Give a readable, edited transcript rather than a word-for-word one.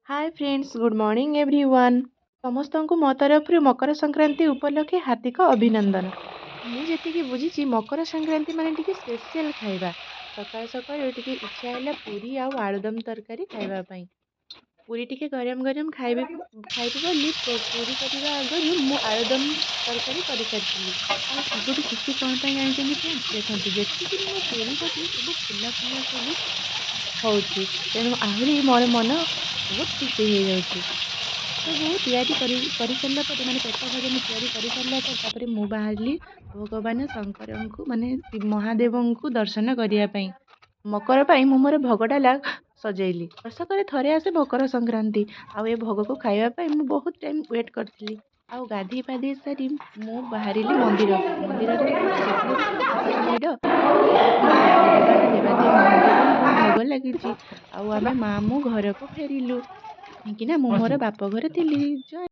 Hi friends, good morning everyone. ସମସ୍ତଙ୍କୁ ମୋ ତରଫରୁ ମକର ସଂକ୍ରାନ୍ତି ଉପଲକ୍ଷେ ହାର୍ଦ୍ଦିକ ଅଭିନନ୍ଦନ। ମୁଁ ଯେତିକି ବୁଝିଛି, ମକର ସଂକ୍ରାନ୍ତି ମାନେ ଟିକେ ସ୍ପେଶିଆଲ୍ ଖାଇବା। ସକାଳୁ ସକାଳୁ ଟିକେ ଇଚ୍ଛା ହେଲା ପୁରୀ ଆଉ ଆଳୁଦମ ତରକାରୀ ଖାଇବା ପାଇଁ। ପୁରୀ ଟିକେ ଗରମ ଗରମ ଖାଇବି ଖାଇବି ବୋଲି ପୁରୀ କରିବା ଆଗରୁ ମୁଁ ଆଳୁଦମ ତରକାରୀ କରିସାରିଥିଲି। ଆଉ ସବୁଠୁ ଖୁସି କ'ଣ ପାଇଁ ଜାଣିଛନ୍ତି ଫ୍ରେଣ୍ଡସ୍? ଦେଖନ୍ତୁ, ଯେତିକି ବି ମୁଁ ପୁରୀ କରୁଛି, ସବୁ ଫୁଲା ଫୁଲା ସବୁ ହେଉଛି। ତେଣୁ ଆହୁରି ମୋର ମନ ବହୁତ ଖୁସି ହେଇଯାଉଛି। ସବୁ ତିଆରି କରି କରିସାରିଲା ପରେ, ମାନେ ପେଟ ଭୋଜନ ତିଆରି କରିସାରିଲା ପରେ, ତାପରେ ମୁଁ ବାହାରିଲି ଭଗବାନ ଶଙ୍କରଙ୍କୁ, ମାନେ ମହାଦେବଙ୍କୁ ଦର୍ଶନ କରିବା ପାଇଁ। ମକର ପାଇଁ ମୁଁ ମୋର ଭୋଗ ଡାଲା ସଜେଇଲି। ବର୍ଷକରେ ଥରେ ଆସେ ମକର ସଂକ୍ରାନ୍ତି, ଆଉ ଏ ଭୋଗକୁ ଖାଇବା ପାଇଁ ମୁଁ ବହୁତ ଟାଇମ୍ ୱେଟ୍ କରିଥିଲି। ଆଉ ଗାଧେଇ ପାଧେଇ ସାରି ମୁଁ ବାହାରିଲି ମନ୍ଦିରକୁ। ମନ୍ଦିରରେ ଯେତେ ଭିଡ଼। ଭଗବାନ ଦେବାଦେବ ମହାଦେବଙ୍କୁ ଭୋଗ ଲାଗିଛି ଆଉ ଆମେ ମା ମୁଁ ଘରକୁ ଫେରିଲୁ, କାହିଁକି ନା ମୁଁ ମୋର ବାପ ଘରେ ଥିଲି। ଜୟ